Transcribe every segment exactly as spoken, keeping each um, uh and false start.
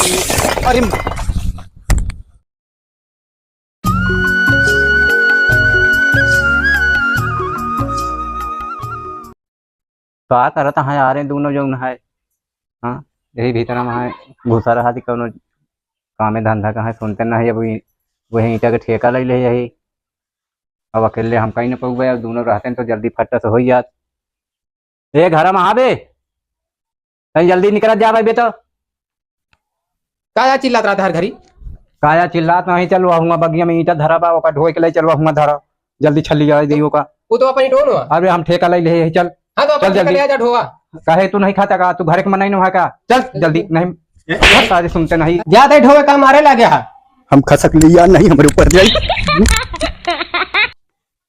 अरे का करत हैं यार, ये दूनों जौन है, हाँ, यही भीतर में है, घुसा रहा थी, कौनो कामे धंधा का है, सुनते नहीं। अब वही, वही ईंटा के ठेका ले ले यही। अब अकेले हम कहीं न पउबे, अब दूनों रहते हैं तो जल्दी फट्टा से हो जात। ए, घर में आबे, तनी जल्दी निकलत जा भाई बेटा। काया चिल्लात रहत हर घरी? काया चिल्लात नहीं, चल वहाँ हुआ बगिया में ईंटा धरा बा, ओका ढोए के ले चल वहाँ हुआ धरा, जल्दी छल्ली जाए दी ओका। वो तो अपन ही ढोन हुआ। अरे हम ठेका ले ले, चल। हाँ, तो अपन चल ठेका जल्दी। ले आ जा ढोआ। काहे तू नहीं खाता का? तू घर के मनई नहीं का? चल जल्दी। नहीं, सारे सुनते नहीं। ज्यादा ही ढोए का मारे लागे हा। हम खसक लिया नहीं, हमारे ऊपर जाई।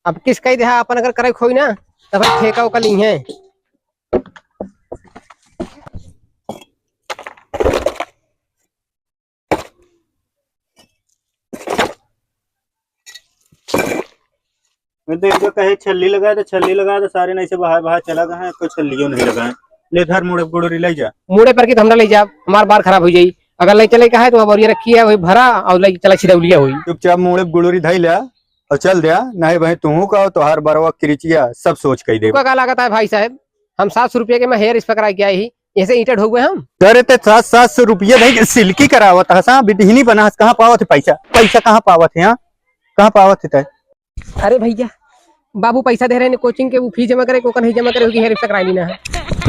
अब किस कही देहा, अपन अगर करे खोई ना, तब ठेका ओका ली है। मैं तो इनको कहे छल्ली लगाए तो छल्ली लगाए तो सारे नहीं से बाहर बाहर चला गए हैं, कोई छल्लियों नहीं लगाए। ले धर मुड़े गुड़ोरी ले जा। मुड़े पर की तो हमरा ले जा, हमार बार खराब हो जाई। अगर ले चले का है तो अब और ये रखी है, वही भरा और ले चला सिदौलिया हुई। चुपचाप मुड़े गुड़ोरी धई ले और चल दे, नहीं भाई तू का तोहार बरवा किरिचिया सब सोच कही दे। का, का लागत है भाई साहब, हम सात सौ रुपये के मैं हेयर स्पा करा के आए ही, ऐसे ईंटे ढोबे हम। अरे ते सात, सात सौ रुपये भाई सिल्की करावत हस, हाँ, बिटहिनी बना हस, कहाँ पावत है पैसा? पैसा कहाँ पावत है, हाँ? कहाँ पावत है तै? अरे भैया, बाबू पैसा दे रहे हैं कोचिंग के, वो फीस जमा करे, को नहीं जमा करे, होगी हेयर स्पा करा लेना है।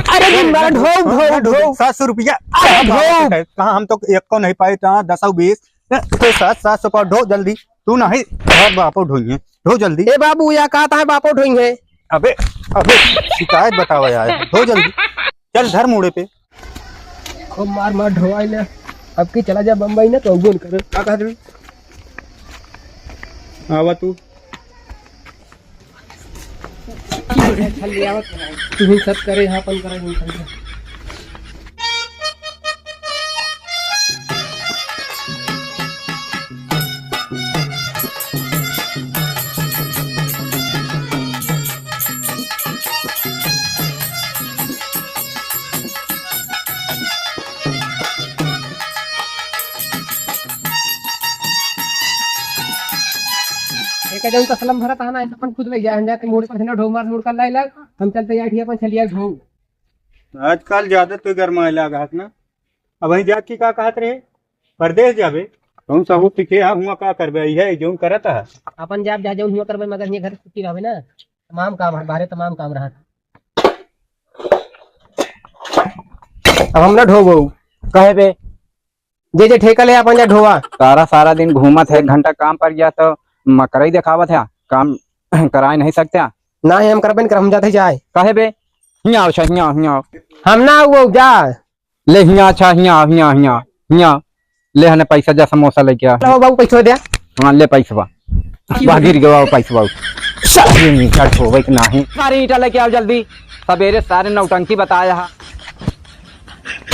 अरे दिन भर ढोब, ढोब, ढोब। सात सौ रुपया। अरे ढोब। कहाँ हम तो एक को नहीं पाए, कहाँ दस और बीस। तो सात, सात सौ पाओ, ढो जल्दी। तू नहीं, घर बापो ढोइए। ढो जल्दी। ए बाबू, या का ताहे बापो ढोई है? अबे, अबे, शिकायत बतावा यार। ढो जल्दी। चल, धर मुड़े पे। खूब मार मार ढोवाई ले। अब की चला जा बम्बई ना, तो अगुन कर। का कहत रहे? आवा तू। तू ही सब करे, यहाँ अपन करे, हम करे। एक जौन तसलम भरत है ना, अपन खुद ले जाए, हम जाके मोड़ पर से ना ढो मार, मोड़ कर लाई लाग, हम चलते जाए, ठीक अपन चलिया ढो। आजकल ज्यादा तो गरमाए लाग हाथ ना। अब वहीं जाके का कहत रहे? परदेस जाबे? कौन सा हो पीछे, हाँ, हुआ का करबे? यही है, जौन करत है। अपन जाब जा, जौन हुआ करबे, मगर ये घर छुट्टी रहबे ना, तमाम काम है, बाहरे तमाम काम रहत। अब हम ना ढोबो। कहे बे? जे जे ठेका ले अपन जा ढोवा। सारा, सारा दिन घूमत है, एक घंटा काम पर गया तो मकरई देखावत है, काम कराए नहीं सकते। ना, हम करबे न कर, हम जाते जाए। कहे बे? हियाँ आओ, अच्छा, हियाँ आओ, हियाँ आओ। हम ना वो जा। ले हियाँ, अच्छा, हियाँ आओ, हियाँ, हियाँ, हियाँ। ले हने पैसा, जा समोसा लेके आ। लो बाबू, पैसा दे। हाँ, ले पैसवा। वाह, गिर गवा पैसवा। सारे ईंटा ढोवे के नाही। सारे ईंटा लेके आओ जल्दी। सबेरे सारे नौटंकी बताया है।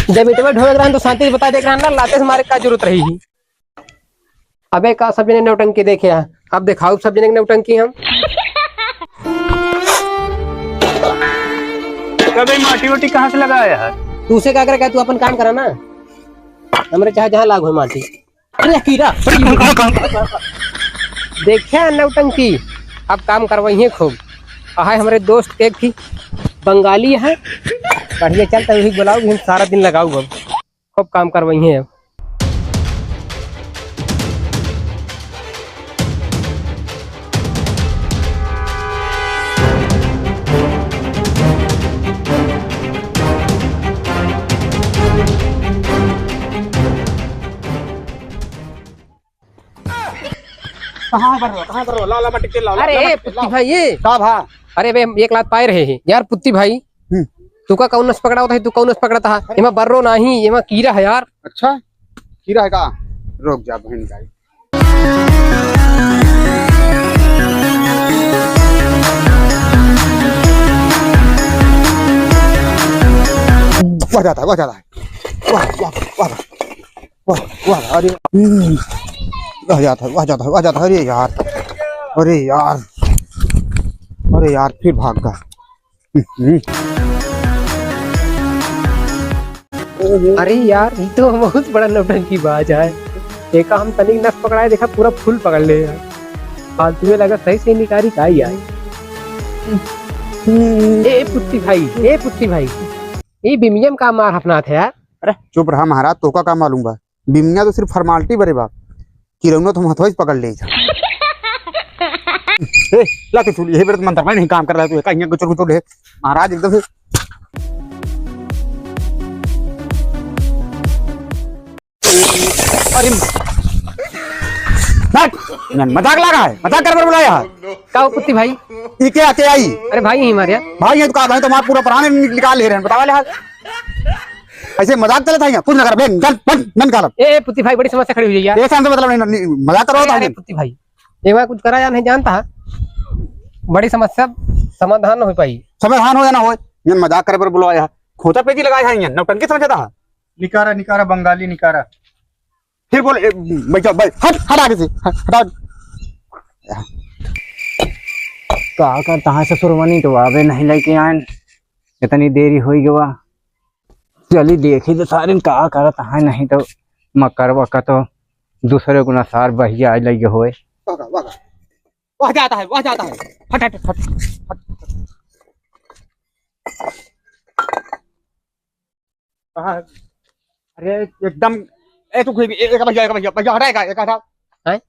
जब ईंटवे ढोवे के रहन तो शांति से बता दे के रहन ना, लाते से मारे का जरूरत रही ही। अबे का सब जने नौटंकी देखे हैं, अब दिखाओ सब जने के नौटंकी हम। अबे माटी वाटी कहाँ से लगाया है? तू से का करे, का तू अपन काम करा ना, हमरे चाहे जहाँ लाग हो माटी। अरे कीड़ा। देखे नौटंकी, अब काम करवाई है खूब। आहे हमरे दोस्त के एक थी बंगाली है, बढ़िया चलता है, वही बुलाओ, हम सारा दिन लगाओ अब। खूब काम करवाई है अब। कहाँ पर हो? कहाँ पर हो? लाओ, लाओ, मट्टी तेल लाओ, अरे, लाओ, मट्टी तेल पुत्ती लाओ। भाई, ये। का भा? अरे बे, एक लात पाए रहे हैं। यार, पुत्ती भाई। हम्म। तू का कौन नस पकड़ा होता है, तू कौन नस पकड़ा था? हाँ। एमा बर्रो नाही, एमा कीड़ा है यार। अच्छा, कीड़ा है का? रुक जा, बहन का। वाह जाता है, वाह जाता है। वाह, वाह, वाह। वाह, वाह, अरे, हम्म, वाह जाता है, वाह जाता है, वाह जाता है, अरे यार, अरे यार, अरे यार, फिर भाग गया। हम्म। अरे यार, ई तो बहुत बड़ा नौटंकी बाज है। एका हम तनिक नस पकड़ाए, देखा पूरा फुल पकड़ ले यार। फालतू में लगा सही सही निकारी का यार। ए, ए पुत्ती भाई, ए पुत्ती भाई, ई बिमियम का मार हफनात है यार। अरे चुप रहा महाराज, तोका का मालूम बा? बिमिया तो सिर्फ formality बरे बा, किरौना तो हम हथवा से पकड़ ले जा। ए, ला के चूल, यही बेर तो मंत्र में नहीं काम कर रहा है, तू एका हियां गुचुर गुचुर है महाराज एकदम से। अरे, हट! मजाक लगा है, मजाक कर बर बुलाया है। का हो पुत्ती भाई? ई के आके आई? अरे भाई ही मारे। भाई है तो का भाई, तुम्हारा पूरा प्राण नि-, निकाल ले रहे हैं, बतावा ले हाल। ऐसे मजाक चलत है यहाँ, कुछ ना कर बे, निकाल, बंद, बंद कर। ए, ए, पुत्ती भाई, बड़ी समस्या खड़ी हुई है यार। ये समस्या मतलब नहीं, नहीं, मजाक करो अरे, था अरे, ये। पुत्ती भाई, ये मैं कुछ करा या नहीं जानता है, बड़ी समस्या समाधान न हो पाई। समाधान हो या ना हो, ये मजाक करे पर बुलाया है, खोचा पेची लगाया है, ये नौटंकी समझता है। निकारा, निकारा, बंगाली निकारा। फिर बोल, ए, बैठ जाओ, बैठ, हट, हट आगे से, हट, हटा। का करता है ससुरवा, नहीं तो आवे नहीं लेके आए, इतनी देरी होई गवा। चली देखी तो सारे का करत है, नहीं तो मकरवा का तो दूसरे गुना सार बहिया लगे होए। वाह, वाह, वाह। वह जाता है, वह जाता है। हट, हट, हट, हट। कहाँ है? अरे एकदम, ए तू कोई भी, ए-, एक भैया, एक भैया, भैया हटा, एक, एक हटा। हैं?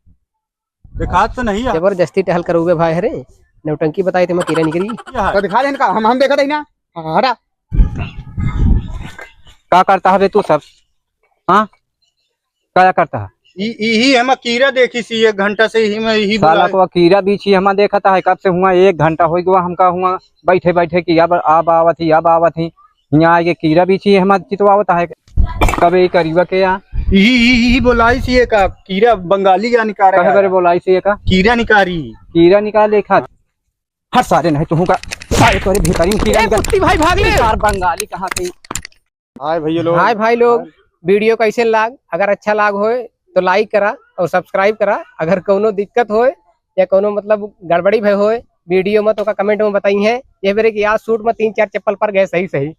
देखात तो नहीं है। जबरदस्ती टहल करोगे भाई, हरे नौटंकी बताए थे मैं कीड़ा निकली। क्या है? तो दिखा दे इनका, हम, हम देखा थे ना। हाँ, हटा। का करता है बे तू सब? हाँ, का करता है? ई, ई ही हम कीड़ा देखी सी, एक घंटा से ही मैं यही साला बुलाए। को कीड़ा बीछी हमा देखता है, कब से हुआ, एक घंटा हो गया हमका हुआ बैठे बैठे कि अब, अब आवत ही, अब आवत ही। यहाँ आके कीड़ा बीछी हमा चितवावत है। कब ये करीबा के यहाँ? ई, ई, ई बोलाई सी एक कीड़ा बंगाली का निकारा कहे है। बरे बोलाई सी एक कीड़ा निकारी। कीड़ा निकाल देखा। हट सारे नहीं तू का। सारे तोरे भीतरी में कीड़ा ए, निकाल। पुत्ती भाई भाग ले। सार बंगाली कहाँ से? हाय भैया लोग। हाय भाई लोग, हाय। वीडियो कैसे लाग? अगर अच्छा लाग होए तो like करा और subscribe करा। अगर कौनो दिक्कत होए या कौनो मतलब गड़बड़ी भय होए वीडियो में तो का comment में बताई है। ये बेरे कि आज shoot में तीन चार चप्पल पर गए सही सही।